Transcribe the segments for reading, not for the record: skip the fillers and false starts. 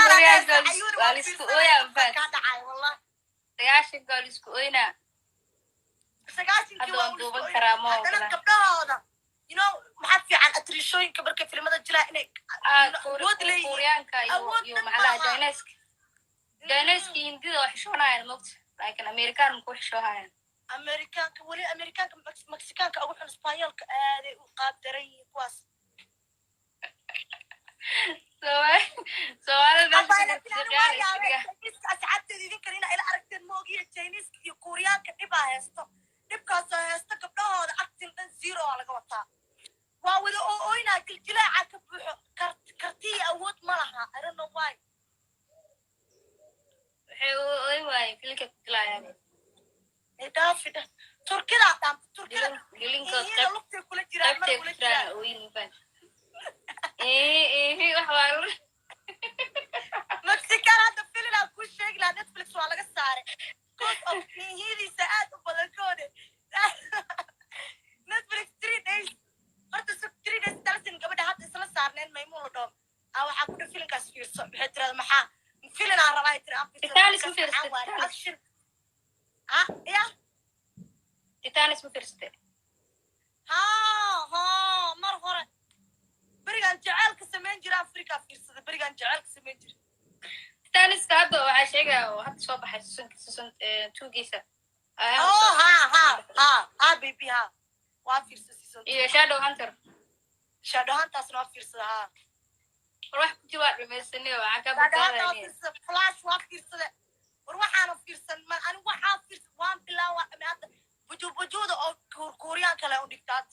Kuuriyaanka Ayuuna waa waa la isku fiirsanaya, ooyaa dadka faat. Kaa dhacay wallah. 90-ka waa la isku oynaa. 90-kii Hadda waa waan uu duuban isku karaa, ma haddana ogola. Gabdhahooda maxaa fiican atriishooyinka markay filimada jiraan inay Ah, awood leeyihiin. Kuuriyaanka iyo Awood iyo dhan macnaha maaha. Chineska, Chineska iyo Hindida waa xishoonayaan, mogta, laakiin Amerikaan maku xishoohayaan. Amerikaanka weli, Amerikaanka, Mexikaanka ugu xun, Isbaanyolka aaday u qaab daran yihiin kuwaas. Soomaalida Abaa, meesha laakiin ku ani waa jirta yaabay Chinese-ka, asxaabteeda idinkan inaa ila aragteen ma ogiya. Chinese-ka iyo Kuuriyaanka dhibaa haysto, dhibkaasoo haysto gabdhahooda acting dhan zero aa laga wataa, waa wada oo oynaa, jiljilaaca ka buuxo, karti iyo awood ma laha. I don't know why. Waxay u oyn waayeen filinka ku dilayaan. Dhaafi dheh, Turkidaa dhaamta, Turkida Dilinkood iyada qayb lugtay kula jiraan mar qaybtay ku kula jiraan jiraan. Oyin mafaan ee wax waa Mexican hadda filinaa kuu sheegi lahaa, Netflix waa laga saaray cause of hihidiisa aad u badan koode. Netflix 3 days horta sug, 3 days dalsin gabadha hadda isla saarneen, Maymuun la dhaho, aa waxaa ku dha filinkaas fiirso. Waxay tirahda, "Maxaa filinaa rabaa?" Ay tiri, "Aan fiirsado." Titanic ma Filinkaas maxaa fiirsatay? waaye? Titanic. Action ah ya. Titanic ma fiirsatay? Ha ha, mar hore berigaan jaceylka samayn jira Africa fiirsada, berigaan jaceylka samayn jira. Titanic-ka hadda waxaa sheegaya oo hadda soo baxay season two-giisa. Oh, ha ha ha ha, baby, ha, waa fiirsa season two. Iyo Shadow Hunter. Shadow Huntaasna waa fiirsada, ha. War wax ku jira waa dhamaysanay, waxaa ka Shadow Hunter waa badbaadaya. fiirsada, Flash waa fiirsada. War waxaana fiirsan ma ani, waxaa fiirsan waan bilaawaa dhame hadda bujubujuda oo Kuuriyaan kale u dhigtaad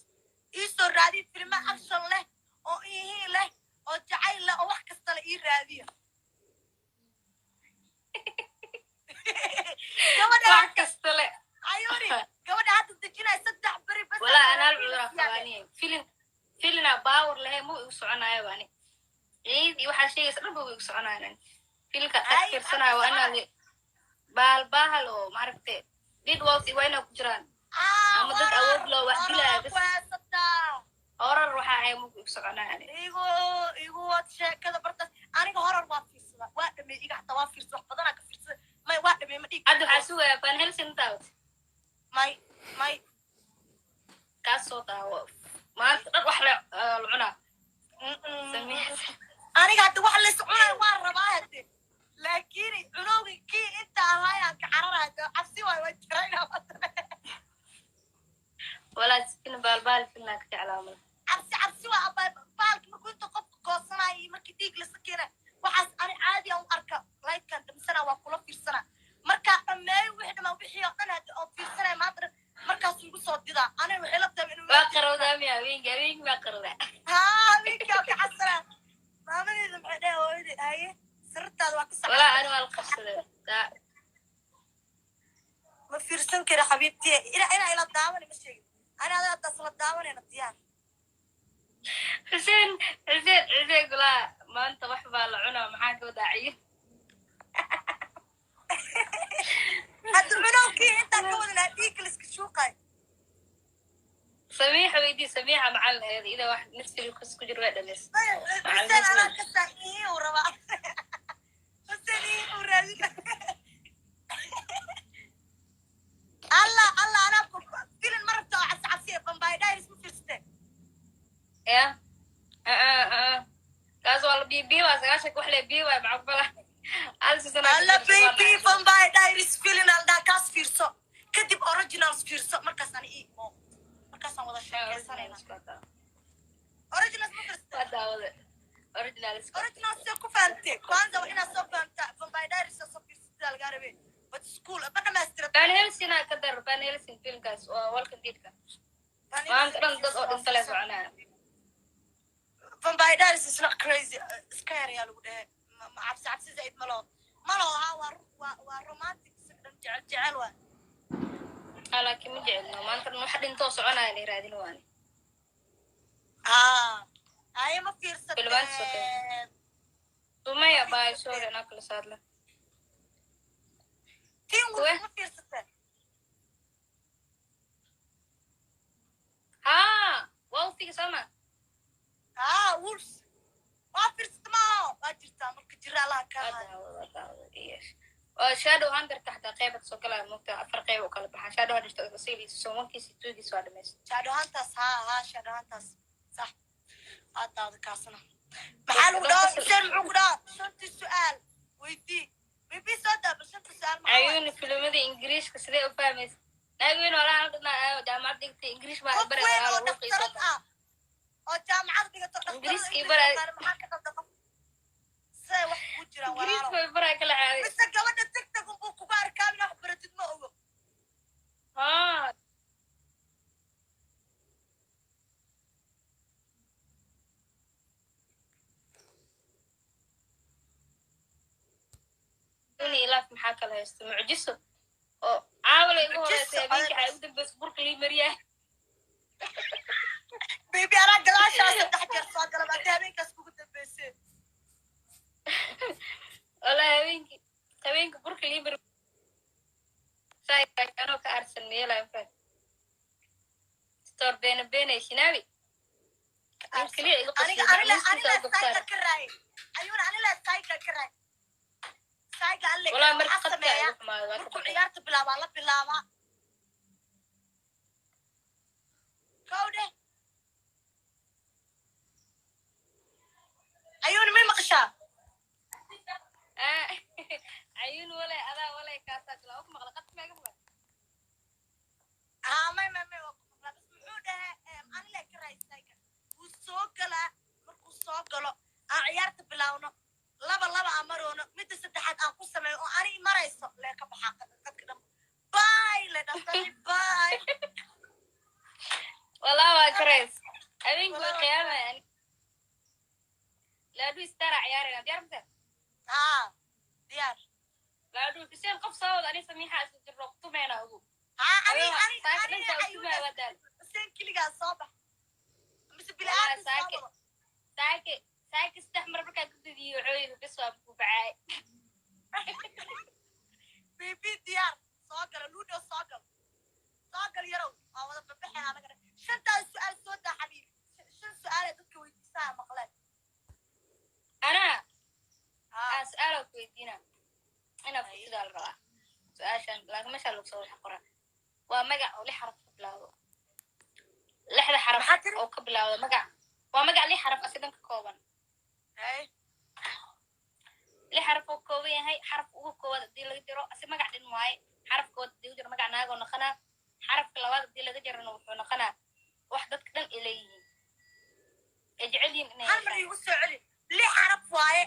iisoo raadiya filmo action leh oo ihiin leh oo jacayl leh oo wax kasta le ii raadiya gabadha. Wax kasta le. Ayuri gabadha hadda dejinaya 3 beri bas. Walaa anaal cuduraa qabaaniye, filina power lahayn mu igu soconayo bani ciid iyo waxaa sheegaysa dhan ba igu soconayaan. Filinka tag Ay, fiirsanayo waa inaad baalbaahal oo maaragte did wolf waa inaa ku jiraan ama dad awood loo wax dilaayo bas. Ku haysataa. Horar waxaa ahay muku igu soconayaan. Igu wad sheekada bartaas. Aniga horar waa fiirsada, waa dhamey iga, xataa waa fiirsada, wax badanaa ka fiirsada. May, waa dhamey, ma dhiig. Hadda waxaa sugayaa Van Helsing daawat. May, may. Kaas soo daawo, maanta dhan wax la la cunaa. Aniga hadda wax lays cunayo waa rabaa hadde, laakiin cunowgi kii inta ahaayaan ka cararaya, cabsi waay, waa jirayna. Walaa sikin baalbaal filnaa ka jeclaa mala. Cabsi cabsi waa abaa baalki markuu inta qofka goosanayo iyo markii dhiig lasa keenayo, waxaas ani caadi aan u arka. Lightkan damsana waa kula fiirsana markaa dhammeeyo wixii dhamaa, wixii oo dhan hadda oo fiirsanaya maanta dhan, markaasuu igu soo didaa. Aniga waxay la tahay inuu Waa qarowdaa miya habeenki? Habeenki waa qarowdaa. Haa, habeenkii ka xasana. Maamadeeda maxay dhahay? Hooyadeed, haye, sirtaada waa ka sax. Walaa ani waa la qabsaday. Ma fiirsan kara xabiibtiye, ina ila daawani ma sheegin. Ani adaa haddaas la daawanayna diyaar. Xuseen, Xuseen, Xuseen gulaa, maanta wax baa la cunaa, maxaa ka wadaaciyo? Hadda cunowkii intaan ka wadanaa dhiigga laiska shuuqay. Samiixa weydii, Samiixa macalin aheed ida wax Netflix ku jir waa dhameys. Xuseen anaa ka saa ihii uu rabaa, Xuseen ihii uu raadina. Allah Allah, anaa ku filin ma rabta oo cabsi cabsi ee Vampire Diaries ma fiirsatee? Ya, kaas waa la biibii, waa 90-ka wax le bii waay macaqbala hal season aa ku Alla jirta, waa baby, Vampire Diaries filin aldhaa, kaas fiirso, kadib Originals fiirso, markaas ani ii imo, markaasaan wada sheekeysanayna. Originals ma fiirsatee? Waa daawada Originals. Originals see ku fahamtee? Kwanza waa inaad soo fahamtaa Vampire Diaries oo soo fiirsataa lagaa rabee, but school ma dhamaystirata. Van Helsing aa ka dar, Van Helsing filmkaas waa Walking Deadka, maanta dhan dad oo dhinta le soconaya. Vampire Diaries is not crazy, iska yar yaa lagu dhehe. Cabsi cabsi zaid ma laho, ma laho. Ha, waa romantic, isaga dhan jecel jecel waa. Ah, laakiin ma jecelno maanta dhan wax dhintoo soconaya la raadin waani. Ha, haye, ma Filmaanta soo fiirsateen? Sumaya bye, sorry, anaa kala saadla. Teen Wolf Kuwe? ma fiirsateen? Ha, wolfiga sooma. Ha, wolves waa fiirsata maaho, waa jirtaa marka jira allaha. Ka Waa hayo. daawada, waa daawada, yes. Oo Shadow Hunter xataa qeybad soo galaya moogta, afar qeyb oo kala baxaa. Shadow Hunter season one-kiisa, two-giisa waa dhamaystay. Shadowhunters, haa, Shadowhunters, sax, waa daawada kaasna. Maxaa lagu dhahaa? Xuseen muxuu ku dhahaa? Shantii su-aal weydii, bibi, soo daa bal shanta su-aal maxaa waaye? Ayuuna filimada Ingiriiska sidee u fahmaysa? Naag weyn walaa dhanaa jaamacad dhigtay, Ingiriish baa Qof bara. weyn oo Walaalo luuqiisa. dhakhtarad ah oo jaamacad dhigato, dhakhtarada Ingiriiskii Ingiriiska bara. maxaa ka qaldan? Qof see wax kugu jiraan, Ingiriiska walaalo? way baraa kala caaday. Mise gabadha TikTok unbuu kugu arkaa, inaa wax baratid ma ogo. Haa. Uni ilaaf maxaa kala haysta? Mucjiso oo caawala igu Mucjiso, horeysa habeenkii adeer. waxaa ugu dambeysa burka lii mariyaa. Baby, anaa gadaashaa saddex jeer soo galab haddii habeenkaas kugu dambeysay. Wallahi habeenkii burka lii mari anoo ka aarsan meelaa infaat store beena beena shinaabi nin keliya iga Aniga qosliya anila macluuskiisa anila u gabsaar. Sayga ka raayay ayuuna, anila sayga ka raayay, sayga alle. Wallahi marka Waxaa qadka sameeya igu xumaado waa ka markuu baqay. Ciyaarta bilaabaa la bilaabaa kowdhe. Ayuuna, may maqashaa? Ah, ayuun walay adaa walay kaasaa kala ku maqla, qadka maa iga maqla. Haa, may waa ku maqlaa. Bas muxuu dhahay? Anila ka raayay sayga wuu soo galaa. Markuu soo galo aan ciyaarta bilaawno, laba laba aan maroono, midda saddexaad aan ku sameeyo oo ani marayso lee ka baxaa qadka dhan, bye le dhasay, bye. Wallahi waa karays habeenkii waa Wallahi waa. Qiyaamaya laadhu istara ciyaarayna, diyaar mata? Haa, diyaar. Laadhu Xuseen qof soo wada, ani Samiixa isla jirno kutumeena ugu. Haa, ani Adiga ani saaka ani dhantaa ayuuna utumaa waa daal. Xuseen keligaa soo bax mise Wallahi bilaadan soo saake wado. Saake saddex mar markaa ku dadiyo wuxuu yidhi bes waa ku bacay. Bibi, diyaar, soo gala ludo, soo gal, soo gal yarow, waa wada babaxeen anagana. Shantaas su-aal soo daa, xabiibi, shan su-aalee dadka weydiisaa maqleen. Anaa haa. Aa su-aalaa ku weydiina inaa fursidaa la rabaa su-aashan, laakiin meeshaa lagu soo wax qoraa waa magac oo lix xaraf ka bilaawdo, lixda xaraf Maxaa tiri? oo ka bilaawdo magac, waa magac lix xaraf asigan ka kooban. Hay. Lix xaraf oo kooban yahay, xarafka ugu koowaad haddii laga jaro asi magac dhin waaye. Xarafka koowaad haddii laga jaro magac naagoo noqonaa, xarafka labaad haddii laga jarona wuxuu noqonaa wax dadka dhan ay leeyihiin, ay jecel yihiin inay Hal mar yeeshaan. Iigu soo celi, lix xaraf waaye.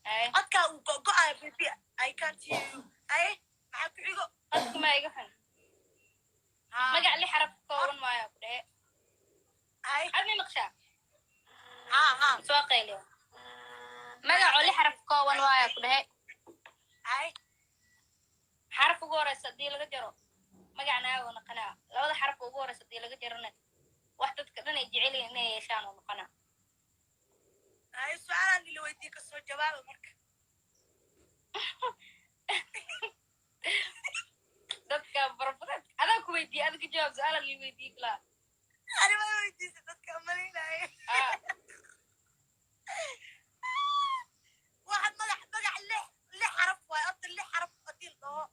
Ay. Codkaa uu go-go-ayo, baby, I can't hear you. Ay, maxaa ku xigo? Codka maa iga xun? Haa. Magac lix xaraf ka kooban maayo ku dhehe. Ay. Cad may maqshaa? Haa. Soo qayliyo, magac oo lix xaraf ka kooban waayo ku dhehe. Ay. Xaraf ugu horeysa haddii laga jaro magac naagoo noqonaa, labada xaraf ugu horeysa haddii laga jarona wax dadka dhan ay jecel yihiin inay yeeshaan oo noqonaa. Ay, su-aalaan ila weydii, kasoo jawaaba marka. Dadka barabadan adaa ku weydiiye, adiga jawaab su-aala lii weydiiye kalaa. Ani ma weydiisa, dadka malaynaya. Ah. Waxaad magac lix xaraf waaye horta, lix xaraf haddii la dhaho,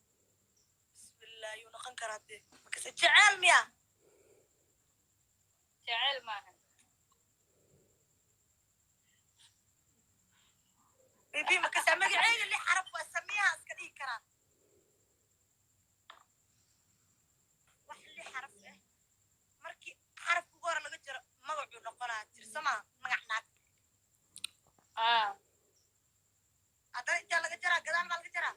bismillah, yuu noqon karaa dee? Markase jeceel miya? Jecel maahan. Bibi, markase magaceyga lix xaraf waa, samiyaha iska dhigi karaa wax lix xaraf ah. Markii xaraf ugu hore laga jaro magacuu noqonaa tirsamaa, magac naag. Ah. Haddana intaa laga jaraa, gadaal baa laga jaraa.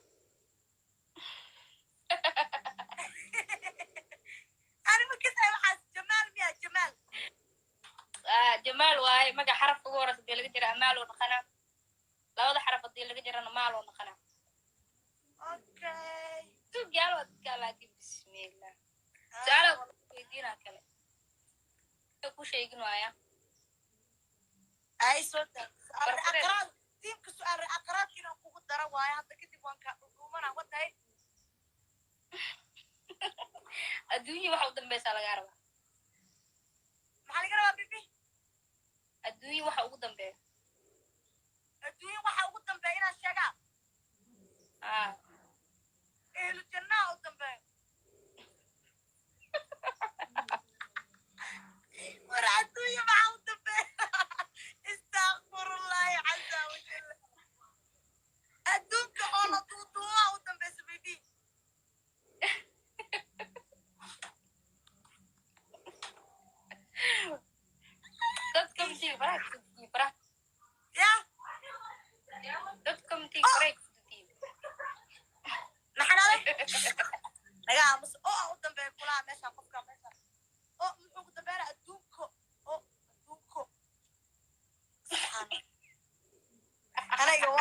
Ani markase waxaas jamaal miya? Jamaal? Ah, jamaal waaye magac. Xarafka ugu horeysa hadii laga jara amaal oo noqonaa, labada xaraf hadii laga jarana maal oo noqonaa. Okay. Tug yaal waa dadka, laakiin bismillah, su-aala weydiinaa kale ku sheegin waaya. Ay, soo daa su'aal. Barbareed. Aqraad tiimka su'aal aqraadka inaan kugu daro waayo hadda kadib, waan ka dhuumana watahay. Adduunya waxa u dambeysaa lagaa rabaa. Maxaa laga rabaa, bibi? Adduunya waxa ugu dambeeya. Adduunya waxa ugu dambeeya.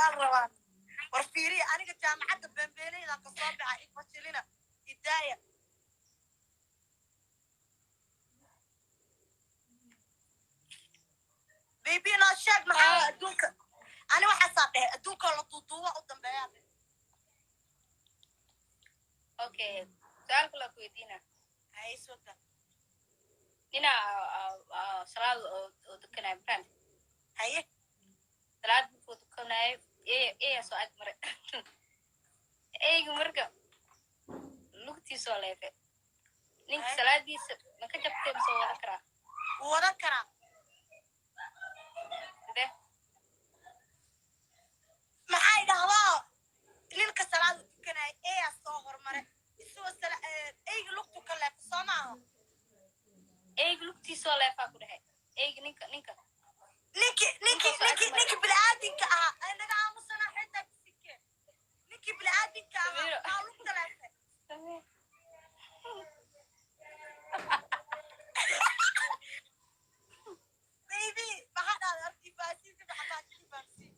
Waa la rabaa. War fiiriya, aniga jaamacadda beenbeenayda ka soo baxa, ifashilina idaaya. Baby, noo sheeg maxaa adduunka. Ani waxaasaa dhehe, adduunka la duuduuba u dambeeyaa. Okay, su-aal kale ku weydiina. Hay, soo gal. Ninaa salaad oo tukanayo mafahant? Haye. Salaad markuu tukanayo, eeyaa soo ag maray. Eyga marka lugtiisoo leefe ninka, salaadiisa ma ka jabtay masoo wadan karaa? Wuu wadan karaa. Sidee? Maxay dhahdaa, ninka salaada tukanaya eeyaa soo hormaray, isagoo eyga lugtu ka leefo, soo maaha? Eyga lugtiisoo leefaa ku dhexe, eyga ninka. Ninki bini'aadinka ahaa ay naga aamusana, xitaa kisike ninkii bini'aadinka ahaa. Samiro. Maa lugta leefay? Baby, maxaa dhahday? Artifaasiin si fiican baa kifaansiin.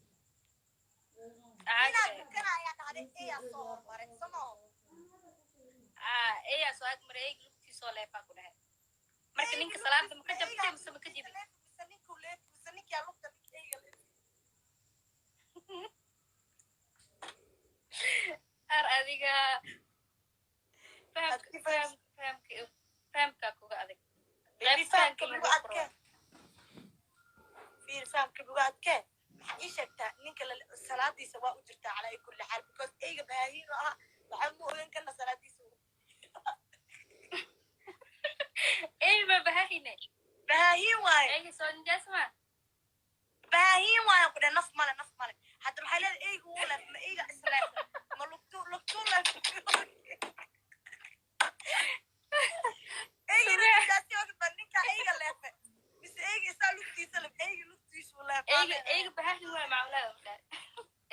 Ninaa tukanaya dhahday, eeyaa soo hormaray, soo maaha? Eeyaa soo ag maray, eyga lugtiisoo leefaa ku dhexe. Marka ninka salaada ma ka jabtay mise ma ka jebin? Mise ninkuu leef, mise ninkaa lugta ninka eyga leef? Ar adiga fahamka fahamka kuga adag. Baby, Qayb fahamka fahamka lagu lagu adkee. Fiir, fahamka lagu adkee. Maxaa ii sheegtaa, ninka salaadiisa waa u jirtaa calaa kulli xaal, because eyga bahaahiin oo ah waxaa mu ogan karna salaadiisa. Ey ma bahahine. Bahaahiin waaye. Eyga soo nijaas ma? Bahaahiin waaye ku dheh, naf male, naf male. Hadda maxay leedahay? Eyga wuu leef, ma eyga isleef, ma lugtu lugtuu leef? Eyga nijaasi ogba, ninka eyga leefe mise eyga isaa lugtiisa leef? Eyga lugtiisu leefaa. Eyga bahahin waaye, macamulaha markaa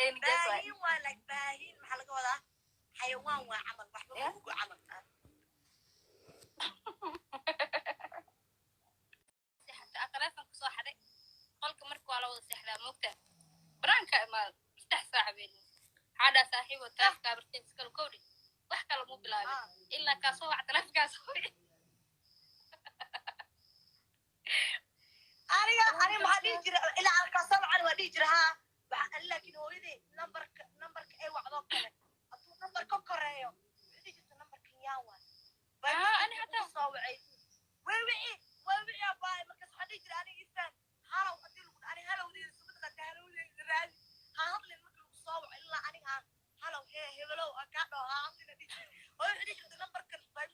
ey nijaas waaye. Bahaahiin waa like bahaahiin maxaa laga wadaa? Xayawaan waa camal, waxba Yeah. ma ogo camal. Seexata taleefonka soo xaday qolka. Marka waa la wada seexdaa, moogta banaanka imaada 3 saac habeenimo. Waxaa dhaa, saaxiibo, taleefonkaa barteen iskala kowdhi, wax kale muu bilaabin ilaa kaa soo wac, taleefonkaa soo wici. Aniga maxaa dhihi jira? Ilaa alkaasoo wacan waa dhihi jira haa waxa, laakiin hooyaday nambarka ay wacdoo kale hadduu nambar ka koreeyo, waxay dhihi jirta, "Nambarkan yaa waay?" Ah, ani hataa- Soo wacay, way wici, way wici abaay. Markaas waxaa dhihi jira, aniga ifaan halow haddii lagu, ani halowdeeda suma taqaanta, halowdeeda raadi, ha hadlin marka lagu soo waco ilaa aniga aan halow hee hebelow aan kaa dhaho, ha hadlina dhihi jira. Hooyo waxay dhihi jirta, "Nambarkan baa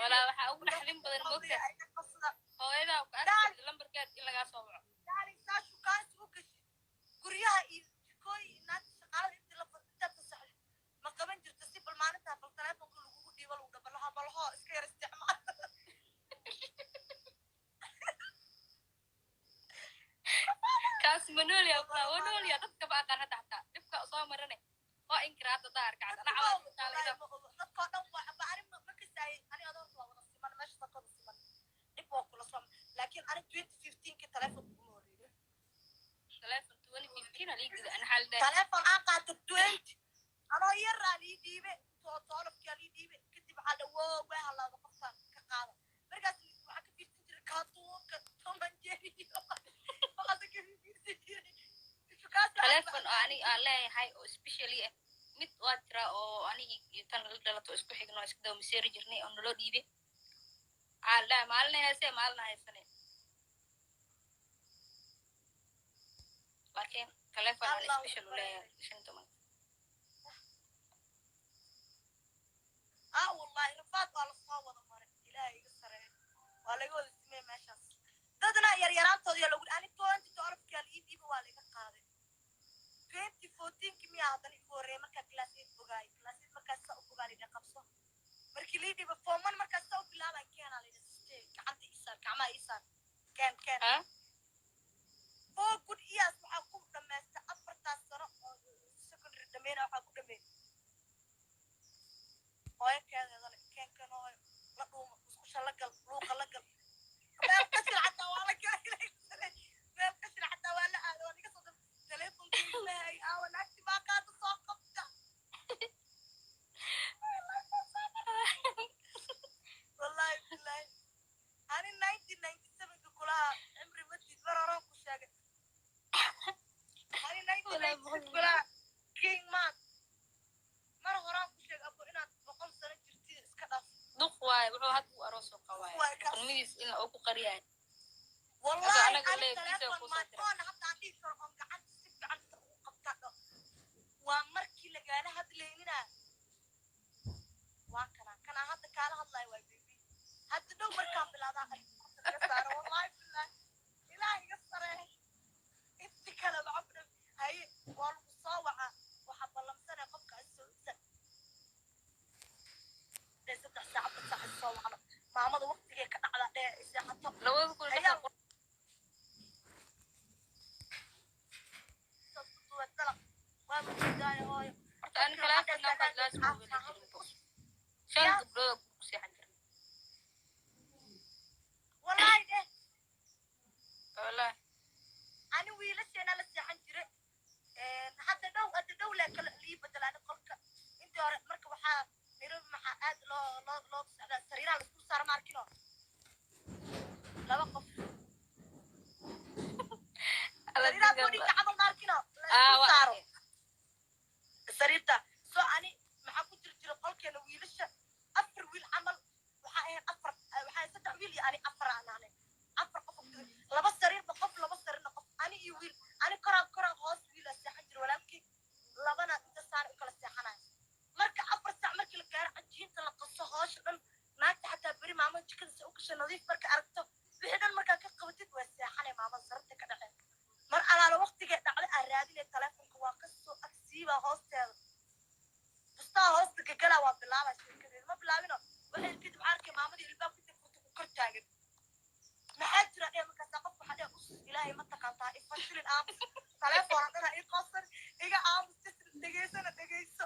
Walaa waxaa ugu naxdin badan, moogta, hooyadaa ku arkaysa lambarkeed in lagaa soo waco. Darling, saa shukaansi u gashi guryaha iyo jikooyin iyo naagta shaqaalada intii la intaad fasaxdid ma qaban jirto si bal maalintaa bal telefonka lagugu dhiibo, lagu dhaho balaho balaho iska yar isticmaal. Kaas manolia kulaa manolia, dadka ma aqaan hadda, xataa dhibka soo marane waa inkira hadda daa arkacad ana cawaad. Dadkoo dhan waa ba ani ma kasaayay. Ani adoo horta waa wada siman, meesha dadka wada siman, dhib waa kula soo, laakiin ani 2015ki telefonka kuma horreeyay. Telefon 2015 aa lii gida ana xaal dhahay. Telefon aan qaato 20 anoo yaraa lii dhiibe, toolofkaa lii dhiibe. Kadib waxaa dha wo way halaada, qoftaan ka qaada. Markaas waxaa ka fiirsan jiray cartoonka Tom and Jerry, waxaasa ka fiirsan jiray. Telefon oo aniga aan leeyahay oo specially ah mid waa jira oo anigi iyo tan la dhalato isku xigno, isku daba maseeri jirnay oo naloo dhiibay. Waxaa la dhahay maalina heesee, maalina haysane, laakiin telefon aan Allah special u leeyahay 15. Ah, wallahi rafaad waa lasoo wada maray, Ilaahay iga sareeyo, waa laga wada simey meeshaas. Dadna yaryaraantooda yaa lagu, ani 2012-kaa la ii dhiiba, waa laga qaaday 2014-ki miyaa. Haddana igu horreeyay markaa class 8 bogaay, class 8 markaas saa u bogaa layidhi qabso. Markii lii dhiiba form 1 markaas saa u bilaabay, keenaa layidhi, "Siste, gacanta ii saar, gacmaha ii saar, keen, keen." Ah. 4 good years waxaa ku dhamaystay, 4taas sano oo secondary dhameyna waxaa ku dhameeyay hooyo keeneeda le, keen keen hooyo la dhuuma, musqusha la gal, luuqa la gal, meel qashin xataa waa la galay, meel qashin xataa waa la aada, waa niga soo dab teleefonkeyga mahay. Kulaa King Matt, mar horaan ku sheeg abo inaad 100 sano jirtid, iska dhaaf. Duq waaye, wuxuu hadda u aroos oo qabaayo. Waay kaas. Qurmidiis in uu ku qariyahay. Wallahi anaga ani leeyahay, telefoon kusoo diray. maatoona hadda aan dhihi karo oon gacanta si fiican inta ugu qabta dho, waa markii lagaala hadlaynina. Waa kana kanaa hadda kaala hadlayo, waa baby. Hadda dhow markaan bilaadaa laga saaro. Wallahi billahi, ilaah iga saree, inti kale waxaa haye waa lagu soo wacaa. Waxaa ballamsanaya qofka soo 3 saac, 4 saac is soo wacno. Maamada waqtigay ka dhacda dhee seexato. 2000 Ayaa hooyo. Horta ani telefoon waxaad laas ma weli jirin bo. Shan gabdhood ku seexan jirin. Wallahi dheh. Wallahi. Ani wiilasheena la seexan jire. Hadda dhow, hadda dhow lee kala lii bedela. Ani qolka intii hore marka waxaa Nairobi maxaa aad loo socdaa, sariiraha laisku saara, ma arkino, laba qof sariiraha boardingka camal, ma arkino, la isku saaro sariirta. So ani maxaa ku jiri jira qolkeena wiilasha afar wiil camal waxaa ahayd, afar waxaa ahayd, saddex wiil iyo ani, afar aan ahnay, afar qof oo ku jira. Laba sariirba qof, laba sariirna qof, ani iyo wiil. Ani koraan hoos wiil aa seexan jira walaalkii, labana inta saar u kala seexanaya. Marka 4 saac markii la gaaro, cajiinta la qaso, hoosha dhan naagta xataa beri maamada jikada se u gashay nadiif marka aragto, wixii dhan markaa ka qabatid, waa seexanay. Maamada sararta ka dhaceen mar alaala waqtigee dhacday aa raadinay telefonka, waa kasoo agsiibaa hoosteeda, bustaa hoosta gagalaa, waa bilaabaa sheekadeeda. Ma bilaabino, waxay kadib waxaa arkay maamadii ilbaabka inta furta ku kor taagan. Maxaa jira dhee? Markaasaa qof waxaa dhee, us ilaahay ma taqaantaa, ifashilin, aamus, telefoon dhana ii qosan, iga aamus, dhegeysana dhegeyso.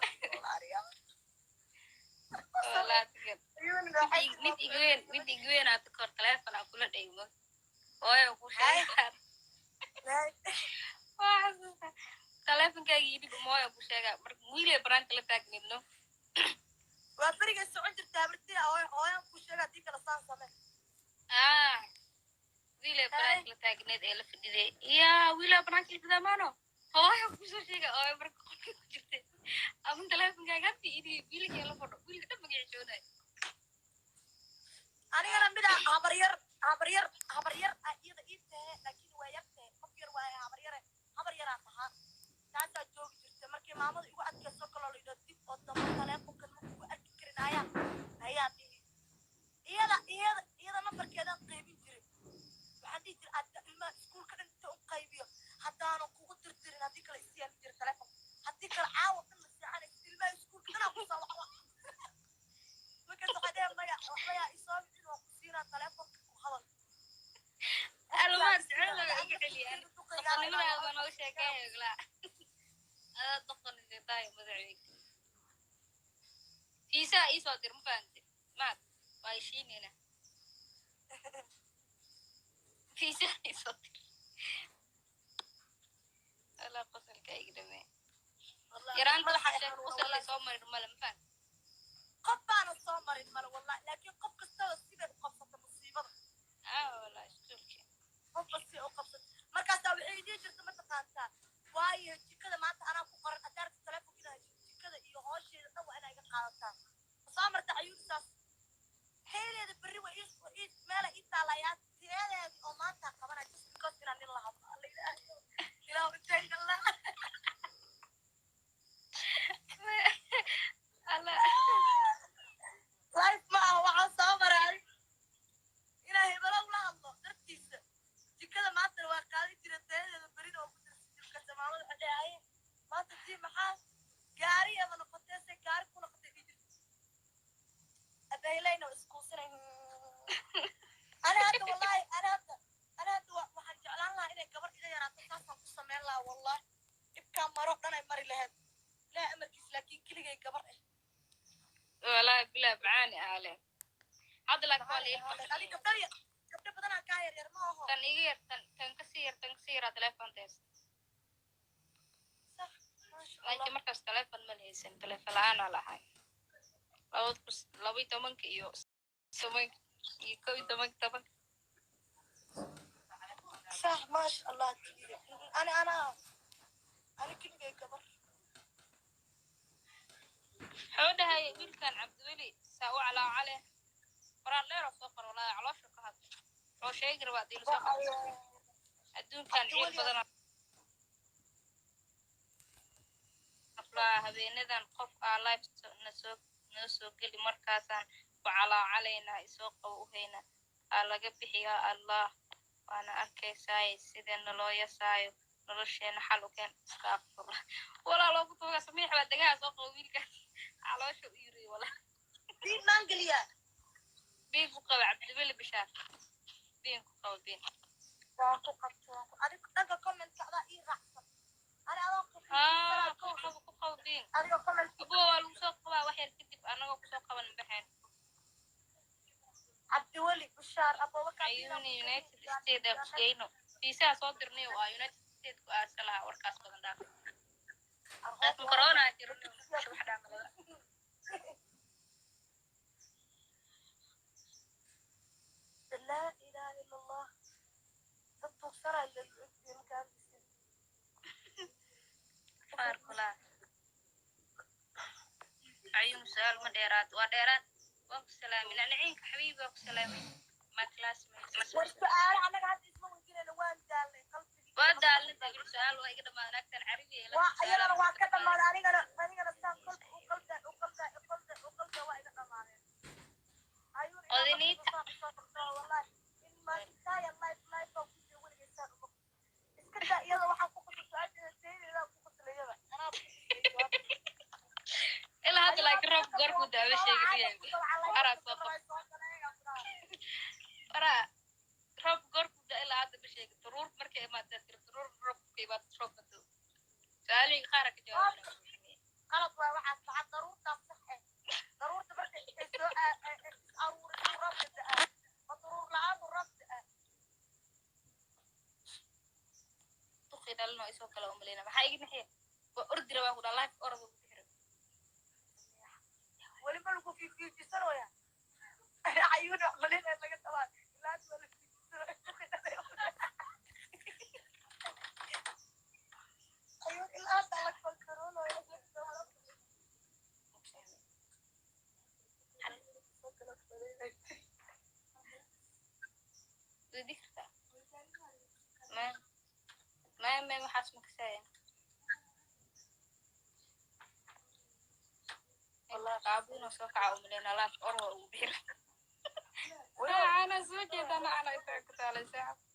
Wallahi mid igweyn aad kor telefoon aan kula dhaymo, hooyo ku sheegaa. Waa xasuustaa teleefonkaaga yidhi mooyo ku sheegaa marka wiilay banaanka la taagneedno. Waa berigay socon jirta habartii hooyo, hooyan ku sheega haddii kale saan same. Ah, wiilay banaanka la taagneed ee la fadhiday yaa wiilaa banaanka la fadhidaa maano, hooyo kusoo sheega. Hooyo marka qolka ku jirtay ama teleefonkaaga hadda idhi wiilkii la fadho, wiilka dhan magaciisooday. Anigana mida habaryar, habaryar, habaryar ah iyada ii tahe, laakiin waa yar tahe, qof yar waaye, habaryare, habar yaraa tahaa, taasaa joogi jirta. Markii maamada igu adkayso kaloo la yidho dib oo dambe teleefonkan ma kugu arki karin, ayaa dhihi iyada nambarkeedaan qaybin jiray. Waxaan dhihi jiray adda ilmaha iskuulka dhan inta u qaybiyo, haddaanan kugu tirtirin, haddii kale isiyaan jira teleefon, haddii kale caawa dhan la seexanaysa, ilmaha iskuulka dhanaa kusoo wacwa. Markaas waxaa dheh maya, waxba yaa isoo wicin, waa ku siinaa teleefonka, ku hadal. Almaad jecel iga celiya, doqonnimadaada baa nooga sheekeeya oglaa, adaa doqonisatahay madaxweyne. Fiisaa iisoo dir, ma fahamtid? Maad waa heshiinayna, fiisaa iisoo dir. Walaa qosolka iga dhamee yaraanta qosolka soo marin male, ma fahamtid? Qof baana soo marin male wallahi, laakiin qof kastaba siday u qabsata musiibada. Ah, walaa iskuulki. Qofba si u qabsata. Markaasaa waxay dhihi jirta, mataqaantaa, waayo jikada maanta anaa ku qoran, haddaad telefonka inaad heshid, jikada iyo hoosheeda dhan waa inaa iga qaadataa. Ma soo marta cayuurisaas xeeleeda berri waa ii meela ii taalayaa teedeedi oo maanta qabanaya, just because inaan nin la hadlo. Alla ilaahayo, ilaahu intee gallaa. Alla. Life ma aha waxaa soo maray inaa hebelo ula hadlo dartiisa. Jikada maantana waa qaadan jira, teedeeda berina oo ku dirsan jirka. Maamada waxay dhahaye, maanta tii maxaa gaari ama noqotee, se gaari ku noqotay dhihi jirta. Abeelayna waa iskuusanay. Ani hadda wallahi, ani hadda waxaan jeclaan lahaa inay gabar iga yaraato, saasaan ku sameyn lahaa wallahi. Dhibkaa maro dhan ay mari lahayd ilaah amarkiis, laakiin keligay gabar ah. Walaahi bilaa macaani aale hadda, laakiin waa la ii Adi gabdho gabdho badanaa kaa yar yar ma aho? Tan iga yar, tan kasii yar, tan kasii yaraa telefoonta haysta. Sax, maasha Allah. Laakiin markaas telefoon ma lahaysan, telefoon la-aan lahay 2012 iyo tobanka iyo 11 tobanka. Sax, maasha Allah. Ani anaa ani keligay. Wiilkan Cabdiweli saa u calaacale, qoraal dheer oo soo qor, walaahi caloosha ka hadla, wuxuu sheegi rabaa hadii lasoo qabto adduunkan ciil badan. Aflaa habeenadan qof aa live nasoo noo soo geli, markaasaan ku calaacalaynaa, isoo qabo u hayna aa laga bixiyaa. Allah waana arkaysaaye sida naloo yasaayo, nolosheena xal u keen. Astaaqfurlah, walaa loogu tuuga. Samiix baa degaha soo qabo, wiilkaas caloosha u yiri walaa. Diin maan geliyaa. Biin ku qaba Cabdiweli Bishaar, biin ku qaba, biin. Waan ku qabto, waan ku adiga dhanka commentka adaa ii raacsan, ani adoo ku Haa, ku qabo, ku qabo biin. Adiga comment. Abuwa waa lagu soo qabaa wax yar kadib, anagoo kusoo qaban baxeen. Cabdiweli Bishaar abubakar. Ayuuni United State ee geyno, fiisaha soo dirnay oo ah United State ku aasa lahaa. Warkaas badan dhaaf, laakiin corona jiro, wax dhaamalada. Laa ilaaha ila Allah, dad tuugsanaa la ogtiye markaa hadlaysid. Faarkulaa ayuun su-aal ma dheeraad, waa dheeraad. Waan ku salaamay nacnaciinka, xabiibi, waa ku salaamay, my classmates. War su-aalo annaga hadda isma weydiinayna, waan daalnay qalbigii. Waa daalna dagil, su-aal waa iga dhamaan, naagtan carabi. Waa iyadana waa ka dhamaaday, anigana saan qalbi u qalda u qalda u qalda u qalda, waa iga dhamaadeen. Ayuun ilaa Odiniita. markii soo qabto, wallahi in my entire life, life baan ku jira weligay saan uma iska daa. Iyada waxaan ku qosla su-aasheeda teedeeda ku qosla, iyada anaa ku qoslay jawaabta. Ilaa hadda laakiin roobka goorkuu daawo sheegay, waraa soo qab, waraa roob goorkuu da ilaa hadda ma sheegin. Daruur markay imaadaa tiri, daruur roobka imaado, roobka doo. Su-aalihii qaara ka jawaabana. Qalad waay waxaas, lacag daruurtaas sax eh, daruurta marka ay soo is aruuriso roobka da'aa, ma daruur la-aanu roob da'aa? Duqii dhalin oo isoo kale umaleyna, maxaa iga naxiya? Waa ordi rabaa ku dhaa, life orod ugu bixiro. Weli ma lagu fiifiijisanooya? Cayuun wax malinaya laga tabaa, ilaa hadda waa la fiijisanooya. Cayuun ilaa hadda la kontaroolooya. Weydii kartaa maya maya maya, waxaas ma kasaayan. Qaabuuna soo kaca umaleyna, life orod ugu bixiro. Ana soo jeedana, ana intaa ku taalay saaxib.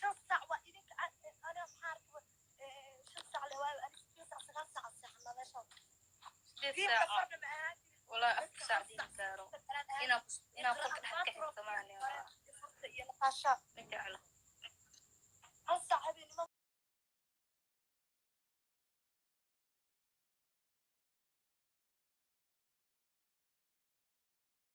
5 saac waa idinka, ana maxaa arkaba 5 saac le waayo, ani 8 saac 9 saac seexanaa meeshaan. 8 Diinka saac farna ma ahaan jirin. Walaa 4 saac diin gaaro inaan qolka dhex ka xirto maane. Iyo naqaashaa. Ma jeclo. 1 saac habeenimo.